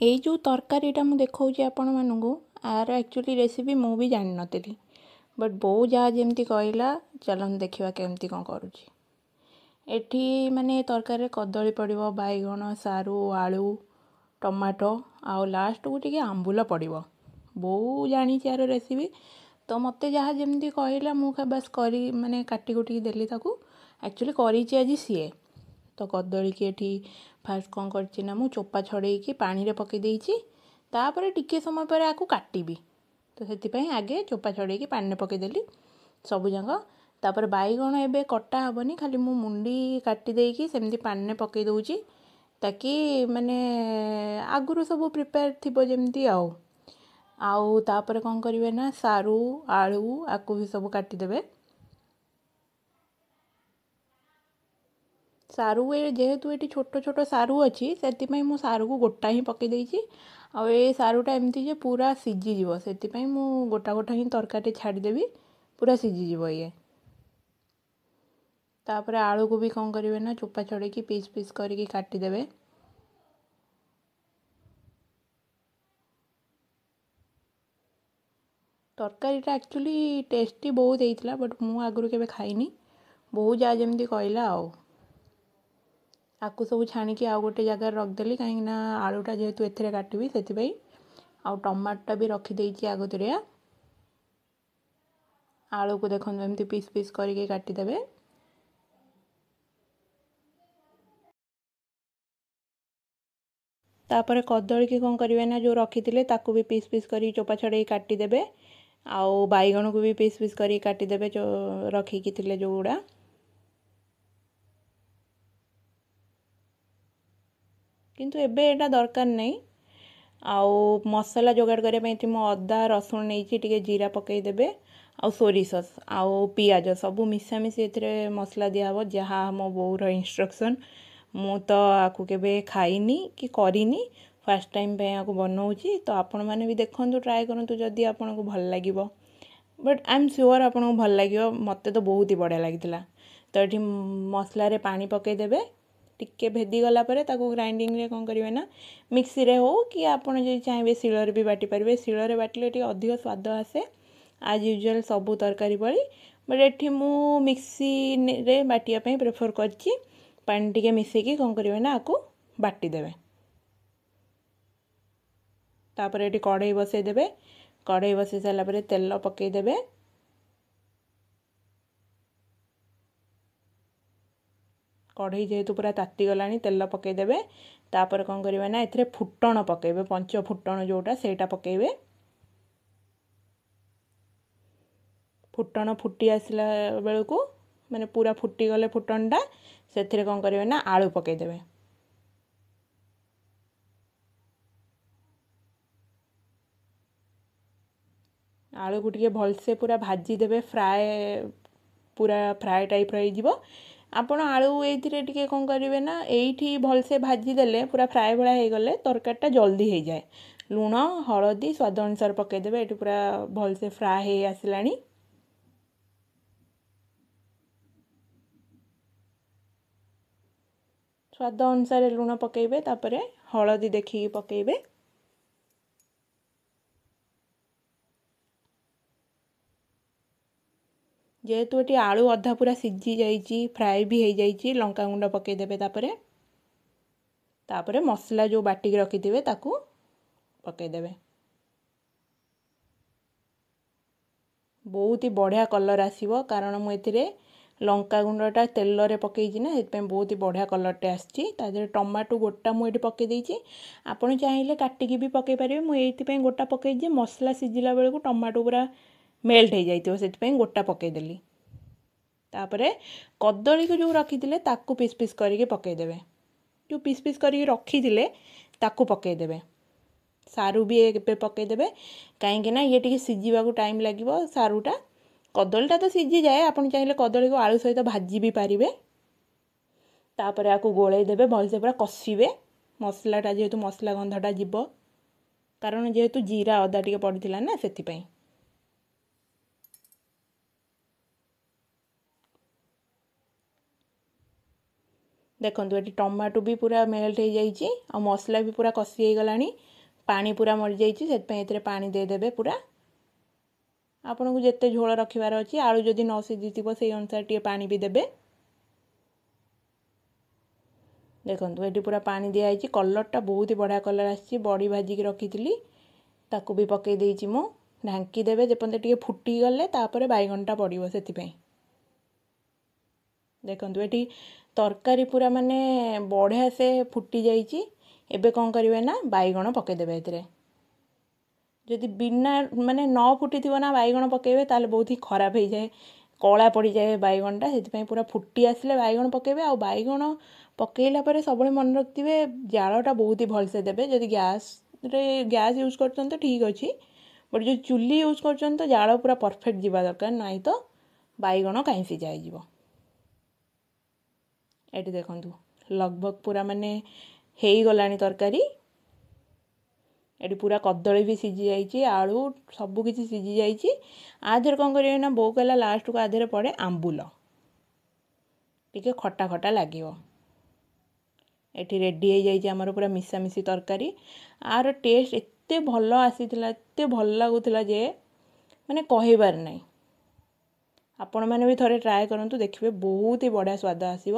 ଏଇ ଯେଉଁ ତରକାରୀଟା ମୁଁ ଦେଖାଉଛି ଆପଣମାନଙ୍କୁ, ଆର ଆକ୍ଚୁଆଲି ରେସିପି ମୁଁ ବି ଜାଣିନଥିଲି, ବଟ୍ ବୋଉ ଯାହା ଯେମିତି କହିଲା, ଚାଲନ୍ତୁ ଦେଖିବା କେମିତି କ'ଣ କରୁଛି। ଏଠି ମାନେ ତରକାରୀରେ କଦଳୀ ପଡ଼ିବ, ବାଇଗଣ, ସାରୁ, ଆଳୁ, ଟମାଟୋ ଆଉ ଲାଷ୍ଟକୁ ଟିକେ ଆମ୍ବୁଲ ପଡ଼ିବ। ବୋଉ ଜାଣିଛି ଆର ରେସିପି, ତ ମୋତେ ଯାହା ଯେମିତି କହିଲା ମୁଁ ବାସ୍ କରି ମାନେ କାଟି କୁଟିକି ଦେଲି ତାକୁ। ଆକ୍ଚୁଆଲି କରିଛି ଆଜି ସିଏ। ତ କଦଳୀକି ଏଠି ଫାଷ୍ଟ କ'ଣ କରିଛି ନା, ମୁଁ ଚୋପା ଛଡ଼େଇକି ପାଣିରେ ପକାଇ ଦେଇଛି। ତାପରେ ଟିକେ ସମୟ ପରେ ଆକୁ କାଟିବି, ତ ସେଥିପାଇଁ ଆଗେ ଚୋପା ଛଡ଼େଇକି ପାଣିରେ ପକାଇଦେଲି ସବୁଯାକ। ତାପରେ ବାଇଗଣ ଏବେ କଟା ହେବନି, ଖାଲି ମୁଁ ମୁଣ୍ଡି କାଟି ଦେଇକି ସେମିତି ପାଣିରେ ପକାଇ ଦେଉଛି, ତାକି ମାନେ ଆଗରୁ ସବୁ ପ୍ରିପେୟାର ଥିବ ଯେମିତି। ଆଉ ତାପରେ କ'ଣ କରିବେ ନା, ସାରୁ, ଆଳୁ ଆକୁ ବି ସବୁ କାଟିଦେବେ। ସାରୁ ଏ ଯେହେତୁ ଏଠି ଛୋଟ ଛୋଟ ସାରୁ ଅଛି, ସେଥିପାଇଁ ମୁଁ ସାରୁକୁ ଗୋଟା ହିଁ ପକାଇ ଦେଇଛି। ଆଉ ଏ ସାରୁଟା ଏମିତି ଯେ ପୁରା ସିଝିଯିବ, ସେଥିପାଇଁ ମୁଁ ଗୋଟା ଗୋଟା ହିଁ ତରକାରୀରେ ଛାଡ଼ିଦେବି, ପୁରା ସିଝିଯିବ ଇଏ। ତାପରେ ଆଳୁକୁ ବି କ'ଣ କରିବେ ନା, ଚୋପା ଛଡ଼େଇକି ପିସ୍ ପିସ୍ କରିକି କାଟିଦେବେ। ତରକାରୀଟା ଆକ୍ଚୁଆଲି ଟେଷ୍ଟି ବହୁତ ହେଇଥିଲା, ବଟ୍ ମୁଁ ଆଗରୁ କେବେ ଖାଇନି, ବୋଉ ଯାହା ଯେମିତି କହିଲା। ଆଉ ଆକୁ ସବୁ ଛାଣିକି ଆଉ ଗୋଟେ ଜାଗାରେ ରଖିଦେଲି, କାହିଁକିନା ଆଳୁଟା ଯେହେତୁ ଏଥିରେ କାଟିବି ସେଥିପାଇଁ। ଆଉ ଟମାଟୋଟା ବି ରଖିଦେଇଛି ଆଗତୁରିଆ। ଆଳୁକୁ ଦେଖନ୍ତୁ ଏମିତି ପିସ୍ ପିସ୍ କରିକି କାଟିଦେବେ। ତାପରେ କଦଳୀକି କ'ଣ କରିବେ ନା, ଯେଉଁ ରଖିଥିଲେ ତାକୁ ବି ପିସ୍ ପିସ୍ କରିକି ଚୋପା ଛଡ଼େଇକି କାଟିଦେବେ। ଆଉ ବାଇଗଣକୁ ବି ପିସ୍ ପିସ୍ କରିକି କାଟିଦେବେ, ରଖିକି ଥିଲେ ଯେଉଁଗୁଡ଼ା। କିନ୍ତୁ ଏବେ ଏଇଟା ଦରକାର ନାହିଁ। ଆଉ ମସଲା ଯୋଗାଡ଼ କରିବା ପାଇଁ ଏଠି ମୁଁ ଅଦା, ରସୁଣ ନେଇଛି, ଟିକେ ଜିରା ପକାଇଦେବେ, ଆଉ ସୋରିଷ ଆଉ ପିଆଜ ସବୁ ମିଶାମିଶି ଏଥିରେ ମସଲା ଦିଆହେବ, ଯାହା ମୋ ବୋଉର ଇନଷ୍ଟ୍ରକ୍ସନ୍। ମୁଁ ତ ଆକୁ କେବେ ଖାଇନି କି କରିନି, ଫାର୍ଷ୍ଟ ଟାଇମ୍ ପାଇଁ ଆକୁ ବନଉଛି। ତ ଆପଣମାନେ ବି ଦେଖନ୍ତୁ, ଟ୍ରାଏ କରନ୍ତୁ ଯଦି ଆପଣଙ୍କୁ ଭଲ ଲାଗିବ। ବଟ୍ I M sure ଆପଣଙ୍କୁ ଭଲ ଲାଗିବ, ମୋତେ ତ ବହୁତ ହି ବଢ଼ିଆ ଲାଗିଥିଲା। ତ ଏଠି ମସଲାରେ ପାଣି ପକାଇଦେବେ, ଟିକେ ଭେଦିଗଲା ପରେ ତାକୁ ଗ୍ରାଇଣ୍ଡିଙ୍ଗରେ କ'ଣ କରିବେ ନା, ମିକ୍ସିରେ ହେଉ କି ଆପଣ ଯଦି ଚାହିଁବେ ଶିଳରେ ବି ବାଟି ପାରିବେ। ଶିଳରେ ବାଟିଲେ ଟିକେ ଅଧିକ ସ୍ୱାଦ ଆସେ, ଆଜ୍ ୟୁଜୁଆଲ୍ ସବୁ ତରକାରୀ ଭଳି। ବଟ୍ ଏଠି ମୁଁ ମିକ୍ସିରେ ବାଟିବା ପାଇଁ ପ୍ରିଫର୍ କରିଛି। ପାଣି ଟିକେ ମିଶାଇକି କ'ଣ କରିବେ ନା, ଆକୁ ବାଟିଦେବେ। ତାପରେ ଏଠି କଢ଼େଇ ବସାଇଦେବେ। କଢ଼େଇ ବସାଇ ସାରିଲା ପରେ ତେଲ ପକାଇଦେବେ। କଢ଼େଇ ଯେହେତୁ ପୁରା ତାତିଗଲାଣି, ତେଲ ପକାଇଦେବେ। ତାପରେ କ'ଣ କରିବେ ନା, ଏଥିରେ ଫୁଟଣ ପକାଇବେ, ପଞ୍ଚ ଫୁଟଣ ଯେଉଁଟା ସେଇଟା ପକାଇବେ। ଫୁଟଣ ଫୁଟି ଆସିଲା ବେଳକୁ, ମାନେ ପୁରା ଫୁଟିଗଲେ ଫୁଟଣଟା, ସେଥିରେ କ'ଣ କରିବେ ନା, ଆଳୁ ପକାଇଦେବେ। ଆଳୁକୁ ଟିକେ ଭଲସେ ପୁରା ଭାଜିଦେବେ, ଫ୍ରାଏ, ପୁରା ଫ୍ରାଏ ଟାଇପ୍ର ହେଇଯିବ। ଆପଣ ଆଳୁ ଏଇଥିରେ ଟିକେ କ'ଣ କରିବେ ନା, ଏଇଠି ଭଲସେ ଭାଜିଦେଲେ ପୁରା ଫ୍ରାଏ ଭଳିଆ ହେଇଗଲେ ତରକାରୀଟା ଜଲ୍ଦି ହେଇଯାଏ। ଲୁଣ, ହଳଦୀ ସ୍ୱାଦ ଅନୁସାରେ ପକାଇଦେବେ। ଏଠି ପୁରା ଭଲସେ ଫ୍ରାଏ ହେଇ ଆସିଲାଣି। ସ୍ୱାଦ ଅନୁସାରେ ଲୁଣ ପକାଇବେ, ତାପରେ ହଳଦୀ ଦେଖିକି ପକାଇବେ। ଯେହେତୁ ଏଠି ଆଳୁ ଅଧା ପୁରା ସିଝି ଯାଇଛି, ଫ୍ରାଏ ବି ହେଇଯାଇଛି, ଲଙ୍କାଗୁଣ୍ଡ ପକାଇଦେବେ। ତାପରେ ମସଲା ଯେଉଁ ବାଟିକି ରଖିଥିବେ ତାକୁ ପକାଇଦେବେ। ବହୁତ ହି ବଢ଼ିଆ କଲର୍ ଆସିବ, କାରଣ ମୁଁ ଏଥିରେ ଲଙ୍କା ଗୁଣ୍ଡଟା ତେଲରେ ପକାଇଛି ନା, ସେଥିପାଇଁ ବହୁତ ହି ବଢ଼ିଆ କଲର୍ଟେ ଆସିଛି। ତା ଦେହରେ ଟମାଟୋ ଗୋଟା ମୁଁ ଏଠି ପକାଇ ଦେଇଛି, ଆପଣ ଚାହିଁଲେ କାଟିକି ବି ପକାଇ ପାରିବେ। ମୁଁ ଏଇଥିପାଇଁ ଗୋଟା ପକାଇଛି ଯେ ମସଲା ସିଝିଲା ବେଳକୁ ଟମାଟୋ ପୁରା ମେଲ୍ଟ ହେଇଯାଇଥିବ, ସେଥିପାଇଁ ଗୋଟା ପକାଇଦେଲି। ତାପରେ କଦଳୀକୁ ଯେଉଁ ରଖିଥିଲେ ତାକୁ ପିସ୍ ପିସ୍ କରିକି ପକାଇଦେବେ। ଯେଉଁ ପିସ୍ ପିସ୍ କରିକି ରଖିଥିଲେ ତାକୁ ପକାଇଦେବେ। ସାରୁ ବି ଏବେ ପକାଇଦେବେ, କାହିଁକି ନା ଇଏ ଟିକେ ସିଝିବାକୁ ଟାଇମ୍ ଲାଗିବ ସାରୁଟା। କଦଳୀଟା ତ ସିଝିଯାଏ, ଆପଣ ଚାହିଁଲେ କଦଳୀକୁ ଆଳୁ ସହିତ ଭାଜି ବି ପାରିବେ। ତାପରେ ଆକୁ ଗୋଳେଇ ଦେବେ, ଭଲସେ ପୁରା କଷିବେ ମସଲାଟା, ଯେହେତୁ ମସଲା ଗନ୍ଧଟା ଯିବ, କାରଣ ଯେହେତୁ ଜିରା ଅଦା ଟିକେ ପଡ଼ିଥିଲା ନା ସେଥିପାଇଁ। ଦେଖନ୍ତୁ, ଏଠି ଟମାଟୋ ବି ପୁରା ମେଲ୍ଟ ହେଇଯାଇଛି ଆଉ ମସଲା ବି ପୁରା କଷି ହେଇଗଲାଣି, ପାଣି ପୁରା ମରିଯାଇଛି। ସେଥିପାଇଁ ଏଥିରେ ପାଣି ଦେଇଦେବେ ପୁରା, ଆପଣଙ୍କୁ ଯେତେ ଝୋଳ ରଖିବାର ଅଛି। ଆଳୁ ଯଦି ନ ସିଝିଥିବ, ସେଇ ଅନୁସାରେ ଟିକେ ପାଣି ବି ଦେବେ। ଦେଖନ୍ତୁ, ଏଠି ପୁରା ପାଣି ଦିଆହେଇଛି। କଲର୍ଟା ବହୁତ ବଢ଼ିଆ କଲର୍ ଆସିଛି। ବଡ଼ି ଭାଜିକି ରଖିଥିଲି, ତାକୁ ବି ପକାଇ ଦେଇଛି ମୁଁ। ଢାଙ୍କି ଦେବେ, ଯେପର୍ଯ୍ୟନ୍ତ ଟିକେ ଫୁଟିଗଲେ ତାପରେ ବାଇଗଣଟା ପଡ଼ିବ ସେଥିପାଇଁ। ଦେଖନ୍ତୁ, ଏଠି ତରକାରୀ ପୁରା ମାନେ ବଢ଼ିଆ ସେ ଫୁଟି ଯାଇଛି। ଏବେ କ'ଣ କରିବେ ନା ବାଇଗଣ ପକାଇଦେବେ ଏଥିରେ। ଯଦି ବିନା ମାନେ ନ ଫୁଟିଥିବ ନା ବାଇଗଣ ପକାଇବେ, ତାହେଲେ ବହୁତ ହି ଖରାପ ହେଇଯାଏ, କଳା ପଡ଼ିଯାଏ ବାଇଗଣଟା। ସେଥିପାଇଁ ପୁରା ଫୁଟି ଆସିଲେ ବାଇଗଣ ପକାଇବେ। ଆଉ ବାଇଗଣ ପକାଇଲା ପରେ ସବୁବେଳେ ମନେ ରଖିଥିବେ, ଜାଳଟା ବହୁତ ହି ଭଲସେ ଦେବେ। ଯଦି ଗ୍ୟାସ୍ରେ ଗ୍ୟାସ୍ ୟୁଜ୍ କରୁଛନ୍ତି ତ ଠିକ୍ ଅଛି, ବଟ୍ ଯଦି ଚୁଲି ୟୁଜ୍ କରୁଛନ୍ତି ତ ଜାଳ ପୁରା ପରଫେକ୍ଟ ଯିବା ଦରକାର, ନାହିଁ ତ ବାଇଗଣ କାହିଁ ସିଝା ହେଇଯିବ। ଏଠି ଦେଖନ୍ତୁ, ଲଗଭଗ ପୁରା ମାନେ ହେଇଗଲାଣି ତରକାରୀ। ଏଠି ପୁରା କଦଳୀ ବି ସିଝି ଯାଇଛି, ଆଳୁ ସବୁ କିଛି ସିଝି ଯାଇଛି। ଆ ଦେହରେ କ'ଣ କରିବେ ନା ବୋଉ କହିଲା ଲାଷ୍ଟକୁ ଆ ଦେହରେ ପଡ଼େ ଆମ୍ବୁଲ, ଟିକେ ଖଟା ଖଟା ଲାଗିବ। ଏଠି ରେଡ଼ି ହେଇଯାଇଛି ଆମର ପୁରା ମିଶାମିଶି ତରକାରୀ। ଆର ଟେଷ୍ଟ ଏତେ ଭଲ ଆସିଥିଲା, ଏତେ ଭଲ ଲାଗୁଥିଲା ଯେ ମାନେ କହିବାର ନାହିଁ। ଆପଣମାନେ ବି ଥରେ ଟ୍ରାଏ କରନ୍ତୁ, ଦେଖିବେ ବହୁତ ହି ବଢ଼ିଆ ସ୍ୱାଦ ଆସିବ।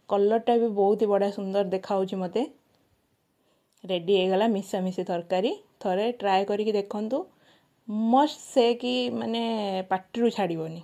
କଲର୍ଟା ବି ବହୁତ ହି ବଢ଼ିଆ ସୁନ୍ଦର ଦେଖାହେଉଛି ମୋତେ। ରେଡ଼ି ହେଇଗଲା ମିଶାମିଶି ତରକାରୀ। ଥରେ ଟ୍ରାଏ କରିକି ଦେଖନ୍ତୁ, ମସ୍ତ ସେ କି ମାନେ ପାଟିରୁ ଛାଡ଼ିବନି।